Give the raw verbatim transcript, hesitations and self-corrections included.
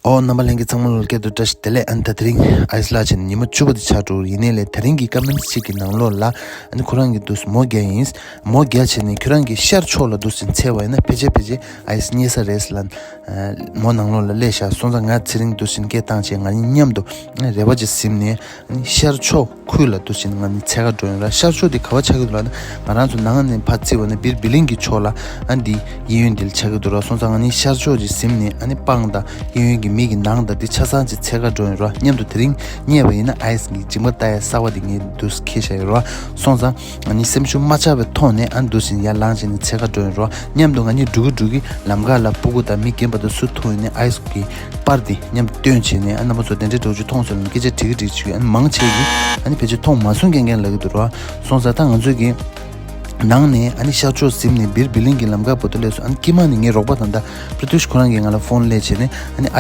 ཨོ་རྣམ་པ་ལྷན་རྒྱས་ཚང་མ་ལོ་སྐད་དུ་བཀྲ་ཤིས་བདེ་ལེགས། ཨ་ནི་ད་དེ་རིང་ཨའི་སི་ལ་བྱས་ནས་ཉི་མ་བཅུ་པ་དེ་ཆགས་འགྲོ་ཡིན་ནའི་ལས། དེ་རིང་གི་ཀ་མེན་ཊི་གཅིག་གི་ནང་ལོགས་ལ་ཨ་ནི་ཁོ་རང་གིས་འདུག་མོ་རྒྱག་ཡིན། མོ་རྒྱག་བྱས་ནས་ཁྱོད་རང་གི་ཤར་ཕྱོགས་ལ་འདུག་ཟིན་འཚོལ་བ་ཡིན་ན་ཕལ་ཆེར་ཕལ་ཆེར་ཨའི་སི་རྙེད་ས་རེད་ལ། མོ་ནང་ལོགས་ལ་སླེབས་ཤག་སོང་ཙང་ང་ཚེ་རིང་འདུག་ཟིན་སྐད་བཏང་བྱས་ང་གཉིས་མཉམ་དུ་རེ་བ་ཅིག་ཟིན་ནས་ཨ་ནི་ཤར་ཕྱོགས་ཁུལ་ལ་འདུག་ཟིན་ང་གཉིས་འཚོལ་ག་འགྲོ་ཡིན་ར། ཤར་ཕྱོགས་དེ་ག་པར་ཆགས་ཀྱི་འདུག་ལབ་ན། ང་རང་ཚོ་ནང་ནས་ཕར་བརྩིས་པ་ན་བིར་བི་ལིང་གི་ཕྱོགས་ལ་ཨ་ནི་འདི་གཡས་གཡོན་འདི་ལ་ཆགས་ཀྱི་འདུག་ར། སོང་ཙང་ང་གཉིས་ཤར་ཕྱོགས་ཅིག་ཟིན་ནས་ཨ་ནི་སྤང་དང་གཡས་གཡོན་གྱི་མི་གི་ནང་དང་འདི་ཆ་ཚང་ཅིག་འཚོལ་ག་འགྲོ་ཡིན་ར། མཉམ་དུ་དེ་རིང་རྙེད་པ་ཡིན་ན་ཨའི་སི་གི་མཇིང་པ་ལྟ་ཡ་གསར་པ་འདི་ངས་འདུག་འཁྱེར་བཞག་ཡོད་ར། སོང་ཙང་ང་གཉིས་སེམས་ཤུགས་མ་ཆག་པའི་ཐོག་ནས་ཨ་ནི་འདུག་ཟིན་ཡར་ལངས་བྱས་ནས་འཚོལ་ག་འགྲོ་ཡིན་ར། མཉམ་དུ་ང་གཉིས་འགྲོ་གི་འགྲོ་གི་ལམ་ཁ་ལ་སྤུ་གུ་དང་མི་རྒན་པ་དང་སུ་མཐོང་ཡོད་ནས་ཨའི་སི་གི་པར་འདི་མཉམ་དུ་སྟོན་བྱས་ནས། ཨ་རྣམ་པ་ཚོ་དེ་འདྲའི་འགྲོ་རྒྱུ་མཐོང་སོང་ན་སྐད་ཆ་དྲི་གི་དྲི་བྱེད་ཀྱི། ཨ་ནི་མང་ཆེ་གིས་ཨ་ནི་ཕལ་ཆེར་མཐོང་མ་སོང་རྐྱང་རྐྱང་ལབ་ཀྱི་འདུག་ར། སོང་ཙང་ད་ང་ཚོས་ཀྱི་ནང་ནས་ཨ་ནི་ཤར་ཕྱོགས་ཟིན་ནས་བིར་བི་ལིང་གི་ལམ་ཁ་བར་དུ་སླེབས་སོང་། ཨ་ནི་དཀྱིལ་མ་ནས་ངའི་རོགས་པ་ད་ལྟ་པྲི་ཏུཤ་ཁོ་རང་གིས་ང་ལ་ཕོན་སླེབས་བྱས་ནས། ཨ་ནི་